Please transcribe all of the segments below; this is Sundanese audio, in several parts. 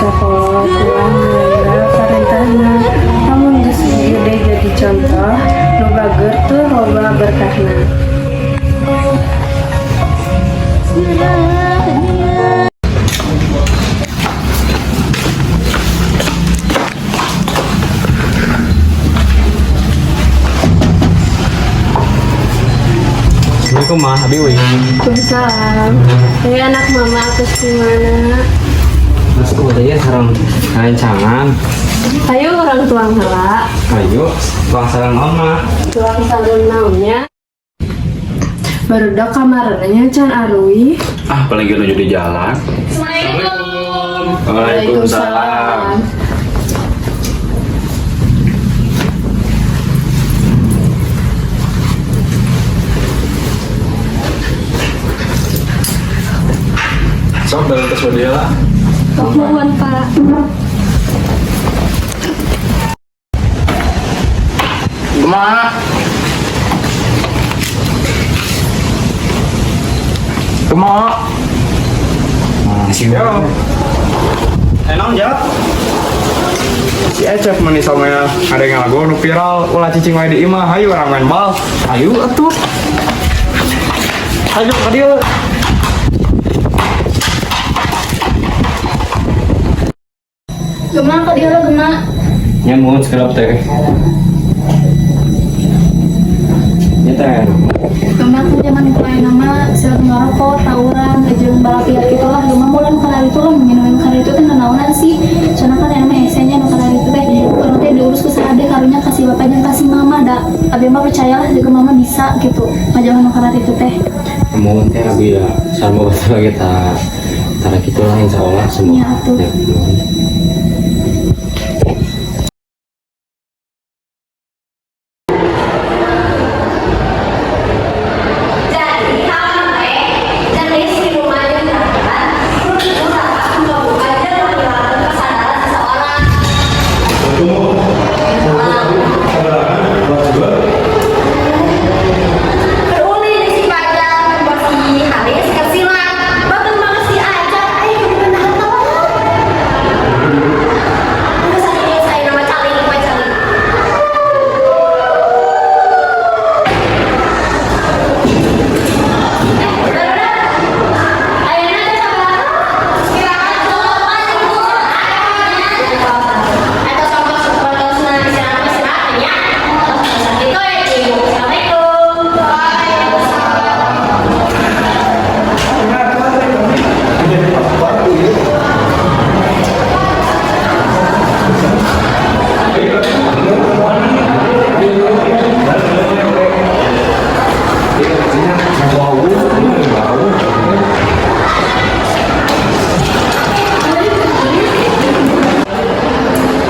Sakolot ulah ngalanggar parentahna. Lamun geus gede jadi contoh nu bager tur loba berkahna. Assalamualaikum, Mah. Abi uih. Waalaikumsalam. Ini anak mama aku gimana? Mas, udah ya sareng rencangan. Ayo urang tuang heula. Ayo, tuang sareng naon, Mah? Tuang sareng naonnya? Barudak kamarana can aruih. Ah, apalagi nuju di jalan. Assalamualaikum. Waalaikumsalam. Sok dalam tes dia lah. Nuhun, Pak. Kumaha? Kumaha? Masih. Yo. Eh, naon jawab? Si Ecep meni sama ada yang lagu nu viral ulah cicing wae di imah, hayu urang main bal. Ayo atuh. Ayo ka dieu. Gema ka dieu lah, Gema. Nya muhun sekelap teh. Nya teh. Gema tuh zaman mulai nama seueur ngarokok, tawuran, jeung balap liar gitu lah. Gema mulai nu kana itu lah, minum kana itu teh nanaonan sih. Soalnya kan aya mah hesenya nu kana itu teh. Urang teh diurus ku saha deui, karunya kasih bapak jeung kasih mama da. Abi mah percayalah juga mama bisa gitu. Ngajauhan nu kana itu teh. Muhun teh abi ya sama betul kita tara kitu lah, insya Allah semua. Ya, atuh. Ya, muhun. Jadi kamu teh jenis minuman yang dilakukan dapat membuka dan menghilangkan kesadaran seseorang. Beruli si Fajar, si Haris, kesilang. Batur banget si Ajar, ayo kudu menahan tolong. Enggak saya saya nama cali, nama cali. Eh, udah. Ayeuna teh sabaraha? Istirahat dulu, atau sama waktu istirahat istirahat ya. Itu ya, Ibu. Assalamualaikum. Waalaikumsalam.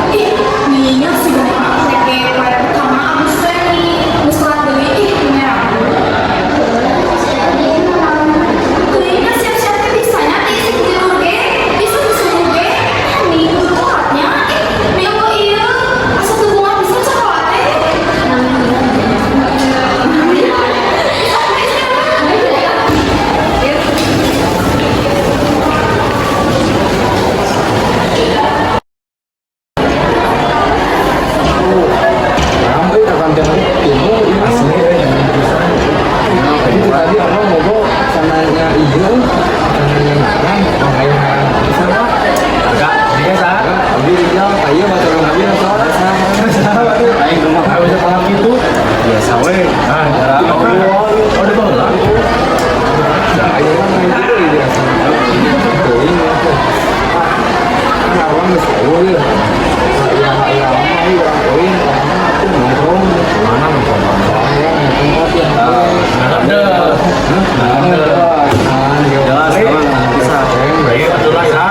Ih, ninya sih kayak pada pertama aku nih, geus telat deui ih merah. Kayaknya siap-siapnya bisanya ti tidur ge, bisa disuruh ge, nih kudu telatnya, ih, minggu ieu asa teu bunga bisa sekolah teh. Ramai tak kantin ilmu asli eh bisa. Itu tadi orang ngobrol sananya iya, sananya ngarang, makanya ngarang bisa pak. Agak, biasa. Abi Rijal, ayo baca orang abi soalnya. Sama, aing rumah ayo bisa paham gitu. Biasa we. Ah, cara oh, udah bangun lah. Ayo kan main gitu ya biasa. Teuing ya. Kan awang geus eueuh ya. Ya ya ayo urang teuing, mana aku nongkrong, mana nongkrong ya, tempat yang ada. Ada. Jelas, bisa. Baik, betul lah ya.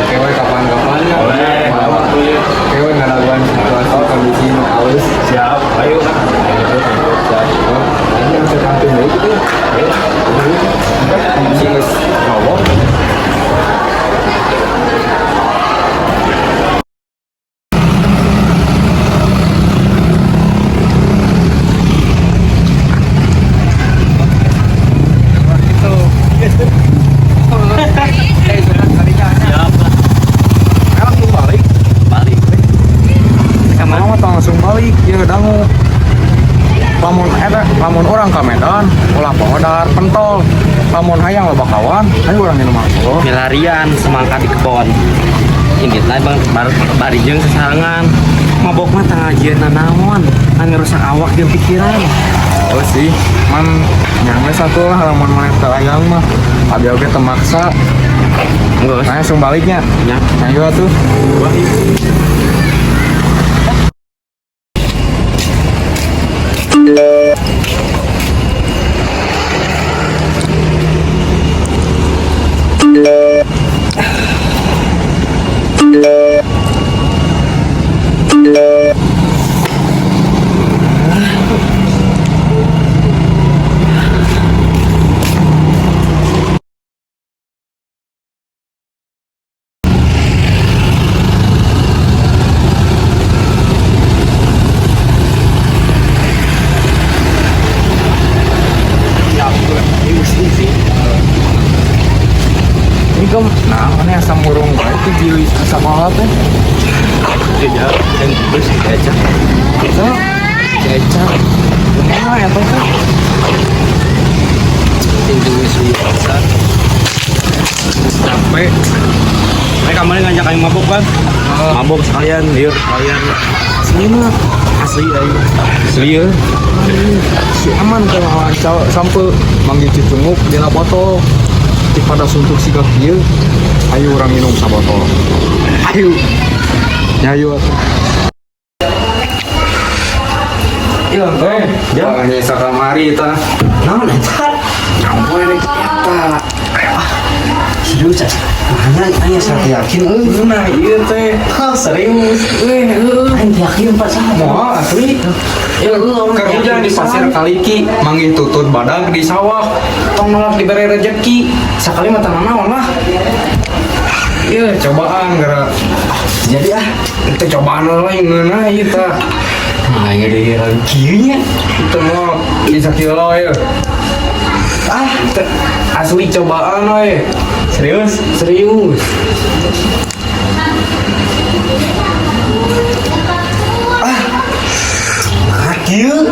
Kewe kapan-kapan ya. Boleh, waktunya. Kewe ngadaguan situasi kondisi nu alus. Siap, ayo. Siap. Ini bisa tampil deui gitu. Ayo. Sing geus ngomong. Lamun eta lamun urang ka Medan, ulah poho dahar pentol. Lamun hayang loba kawan, ayo urang minum alkohol. Milarian semangka di kebon. Indit lah bang bar, bari jeung sasarengan. Mabok mah tanggal jieun naon, kan ngerusak awak jeung pikiran. Oh sih, man nyampe satu lah lamun maneh teu hayang mah. Abi oge teu maksa. Geus. Nah, langsung baliknya. Nya. Ayo atuh. Ini kan, nah, mana asa murung bae ti di sakola teh. Iya, dan terus diajak. Eta ceca. Kumaha eta teh? Capek. Mereka kemarin ngajak aing mabok kan? Mabok sekalian, liur sekalian. Asli mah, asli aing. Asli ya. Si aman kalau sampai manggil cicunguk dina botol. Ti pada suntuk siga kieu, ayo urang minum sabotol. Ayo. Ya ayo atuh. Iya, Eh, jangan nyesa kamari eta. Naon eta? Nyampe rek eta. Serius, Cas? Mana aing asa teu yakin euy. Nah, ieu teh. Hah, serius. Euy, heueuh. Aing teu yakin Pak saha. Moal asli. Ya eueuh, Keur hujan di pasir kaliki, manggih tutut badag di sawah. Tong nolak dibere rejeki. Sakali mah teu naon lah. Iya, cobaan gara. Jadi ah, Itu cobaan lah yang ngeunah ieu tah. nah aing deui lagi kieu nya. Itu mau bisa kilo ya. Ah, Asli cobaan we. serius? Serius. Ah, kieu.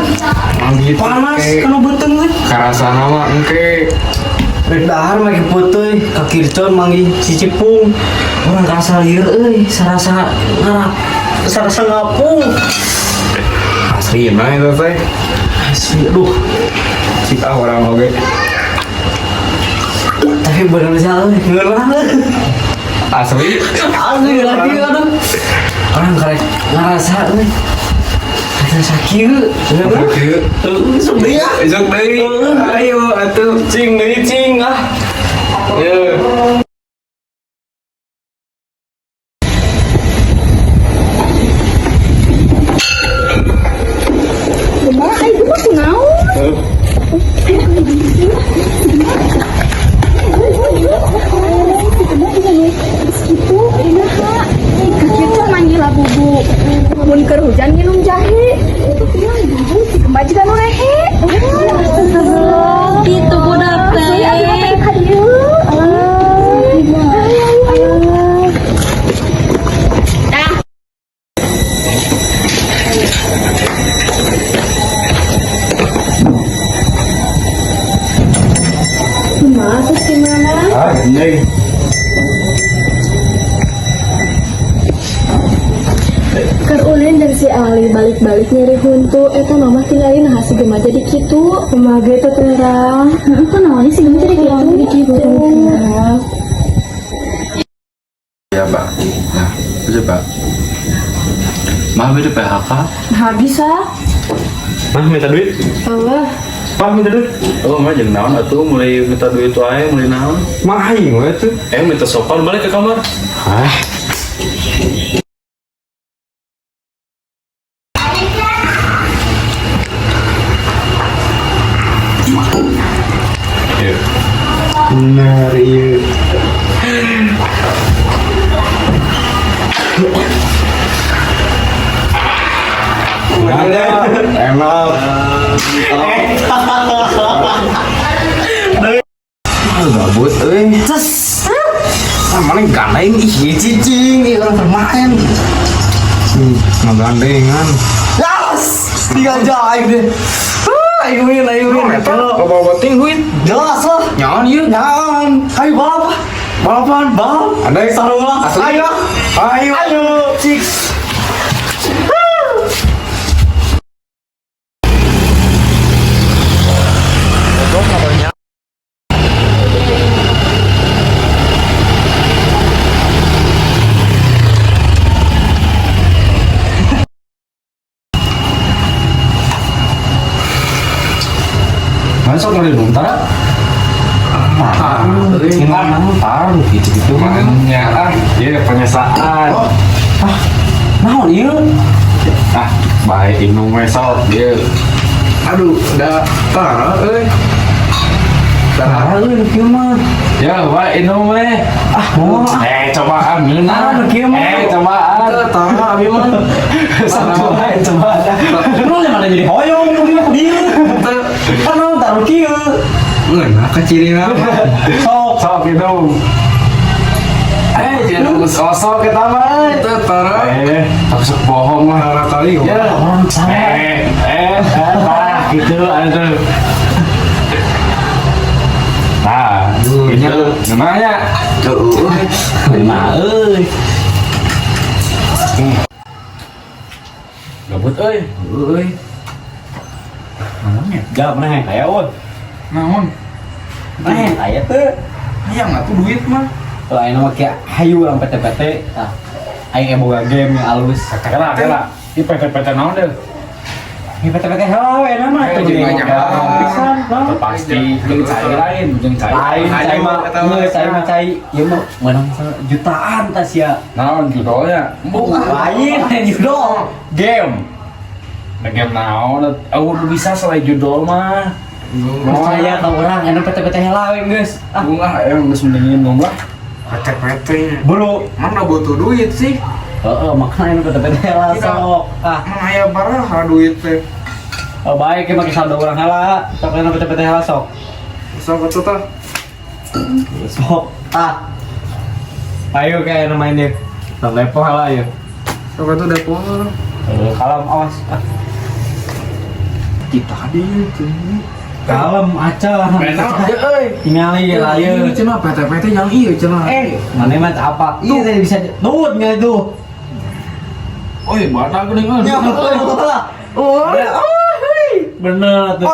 Manggih Panas kana beuteung euy. Karasana mah engke. Rek dahar make peuteui, ka kircon manggih cicipung. Urang karasa lieur euy, sarasa ngarap, sarasa ngapung. Asli nah itu teh. Asli, aduh. Cik ah orang oge. Tapi bener sih euy, ngeunah euy. Asli. Asli lagi aduh. Orang karek ngarasa euy. Ngarasa kieu. Ngeunah. Kieu. Heueuh, sok deui ah. Esok deui. Ayo atuh. Cing deui cing ah. Ye. Gema, ayo gema kunaon? Gitu, kumaha? Kieu manggil labubu. Mun keur hujan minum jahe. Itu si Gemma juga nu rehe. Astagfirullah, kitu budak teh. Ayo, ayo. Dah. Kumaha terus gimana? Ah, anjing. Keur ulin dan si Ali balik-balik nyeri huntu eta mama tinggalin nah si Gema jadi kitu. Kumaha ge teh terang. Heeh, kunaon si Gema jadi kitu? Gitu. Ya Pak. Nah, bisa Pak. Mah beda PHK. Nah bisa. Mah minta duit. Allah. Mah minta duit. Oh, mah jeung naon atuh mulai minta duit wae, mulai naon. Mah aing we tuh. Eh minta sopan balik ke kamar. Ah, Iya. Bener ieu. Ada enak. Ah, gabut euy. Ses. Ah, mana gandeng ih ieu cicing ieu orang bermain. Ngagandengan. Yes! Tinggal jaim deh. Ayo win, ayo win. Loba penting duit. Jelas lah. Nyaon ieu. Nyaon. Ayo balap lah. Balapan. Balap. Andai. Seru lah. Asli. Ayo. Ayo. Ayo. Six. Masuk kali belum tara? Ah, Taruh gitu-gitu. Makanya ah, iya penyesaan. Ah, naon ieu? Ah, baik inung we sok ieu. Aduh, udah parah euy. Tara euy nu kieu mah. Ya, wae inung we. Ah, moal ah. Eh, cobaan ngeunah. Ah, nu kieu mah. Eh, cobaan. Tara abi mah. Coba, coba. Lu mana jadi hoyong nu kieu dieu. Kan naon taruh kieu. Ngeunah kecilina. Sok. Sok inung. Eh, jangan geus osok eta mah. Teu tara. Eh, aku sok bohong lah. Tara kali. Ya. Orang salah. Nah, gitu aduh. Nah, gitu. Namanya. Nah, euy. Gabut euy. Euy. Jawab nah, aya euy. Naon? Nah, aya teu. Hayang atuh duit mah. Kalau ayeuna mah kieu hayu urang PT-PT. Tah. Aing boga game yang alus. Kela, kela. Ini PT-PT naon deh? Ini PT-PT heula we na mah. Eh, Tuh, jeung boga pisan, bang. Pasti jeung cai lain, jeung cai. Lain cai mah, Eta mah. geus cai mah cai. Ieu mah meunang jutaan tas ya. Naon judulnya? Lain lain judul game. Nah, game naon? Aku udah bisa selain judul mah. Percaya ka urang anu PT-PT heula we geus. Ah, Bunga emang geus mendingin ngomong lah. PT-PT. bro. Mana butuh duit sih? Heeh, makanya anu PT-PT heula sok. Ah, Mana aya baraha duit teh. oh, baik ya make saldo urang heula. Sok anu PT-PT heula sok. Sok atuh tah. Sok. Ah. Ayo kayak anu main deh. Tong lepo heula ayo. Sok atuh depo. Kalem awas. Ah. Kita tadi tuh. Kalem aca. Enak aja euy. Tingali ya Iya ayo. cenah PT-PT yang iya cenah. Eh, mana mah apa? Iya tadi bisa tuh tinggal itu. Oi, batal geuning euy. Ya, Oh, bener tuh.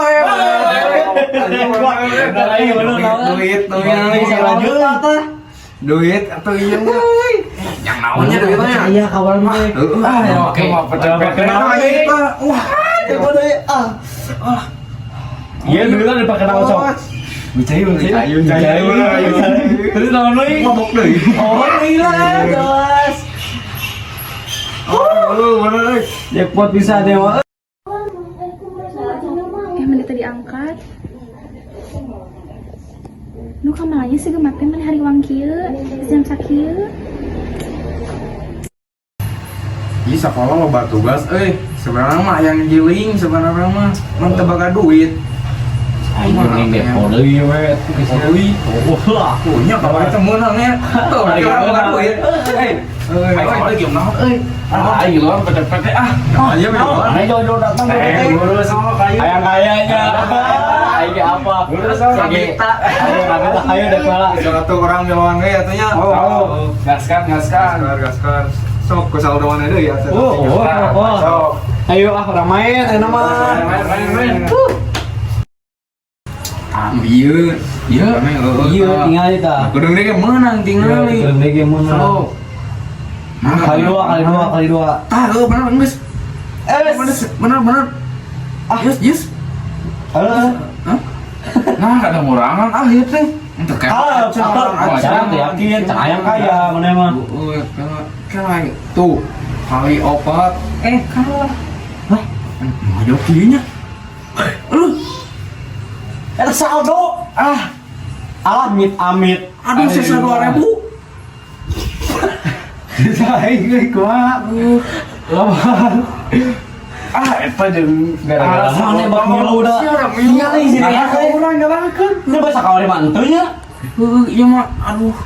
Bener ayo bener. Duit, duit, Bisa lanjut tah. Duit atau iya mah. Yang naonnya duitnya. Iya kawan gue. Heeh. Ah, ya, oke mah PT-PT. Nah, iya kita. Wah, Ah. Iya duitnya dipakai naon sok. Bicayu, bicayu, bicayu, terus naon deui? Mabok deui. Oh, iya jelas. Oh, bener euy. Jackpot bisa dewa. Eh, menit tadi angkat. Nu kamalanya sih gemat teh meni hari wang kieu, jam sakieu. Ih, sekolah loba tugas euy. Sebenarnya mah yang giling sebenarnya mah mun teu boga duit. Aing mending depo deui we. Deui. Oh lah. Punya kalau itu meunang ya. Tuh, kira boga duit. Eh, ayo lagi game naon euy. Ah, ayo lawan PT-PT ah. Iya, bener. Ayo jodoh datang. Eh, lurus sama kayu. Ayang kayanya. Aing apa? Lurus sama Nabita. Ayo Nabita, ayo dek malah. Satu orang miluan ge atunya. Oh, gaskan, gaskan. Gaskan, gaskan. Sok ku saldo mana deui atuh. Oh, oh, oh. Sok. Ayo ah orang main enak mah. Main, main, main. Ah, ieu. Iya. Iya, tinggal eta. Kudu ge meunang tingali. Kudu ge meunang. Sok. Kali dua, kali dua, kali dua. Tah, heuh bener geus. Eh, Bener, bener, bener. Ah, yes, yes. Halo. Hah? Nah, ada murangan ah ieu teh. Untuk Ah, jangan yakin, ayang kaya mana mah. Heeh, kalah. Tuh, kali opat. Eh, kalah. Hah? Mau kieu nya. Eta saldo. Ah. Alah amit amit. Aduh, sisa 2000. Aing euy kumaha. Lawan. Ah, eta jeung Gara-gara mana bak milu da. Tinggal sih Nah, teh. urang nyalahkeun. Ini bahasa kawari mah henteu nya. Heuh, ieu mah aduh.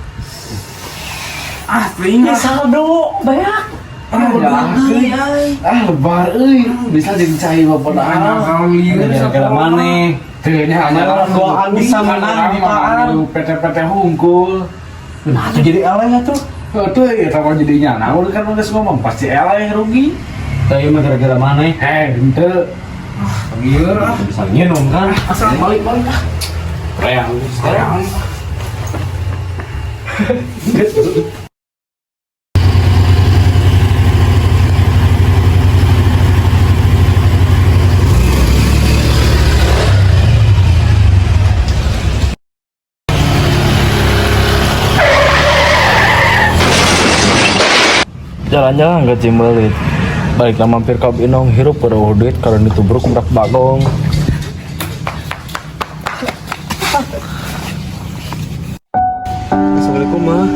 Ah, teuing Ini ah. saldo banyak. Ah, jalan. Ah, lebar euy. Bisa jadi cai bapak. Gara-gara maneh. Teu nya. Hanya doaan bisa menang di paan. PT-PT hungkul. Nah, tuh jadi eleh atuh. Tuh, ya sama jadinya. Nah, udah kan udah ngomong pasti eleh rugi. Tah ieu mah gara-gara maneh. Eh, henteu. Gieur ah. Bisa nginum kan? Asal balik-balik ah. Reang. Reang. Jalan-jalan ke Cimbelit. Balik lah mampir ke Binong, hirup pada duit karena ditubruk merak bagong. Assalamualaikum mah.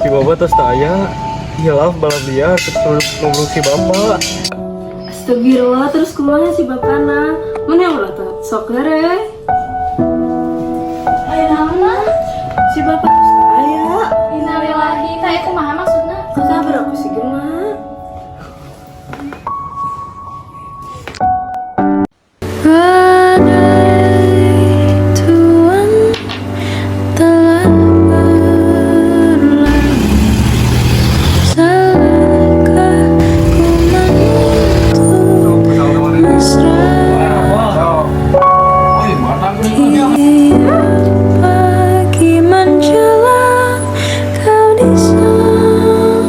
Si bapak tos tak aya. Hilaf balap dia terus ngobrol si bapak. Astagfirullah, terus kumaha si bapana? Mun yang ulah teh sok gere. Aya naon mah? Si bapak tos teu aya. Innalillahi, tah ieu kumaha maksudna? Kabar aku si Gema. Badai Tuhan telah berlalu. Salahkah ku menuntut mesra? Tiap pagi menjelang kau di sampingku.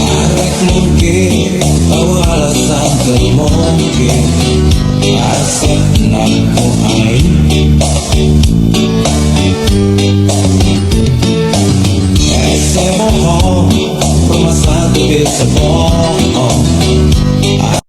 Arek mungkin tahu alasan termungkin Asep naku aing. Ese bohong rumah satu bisa bohong.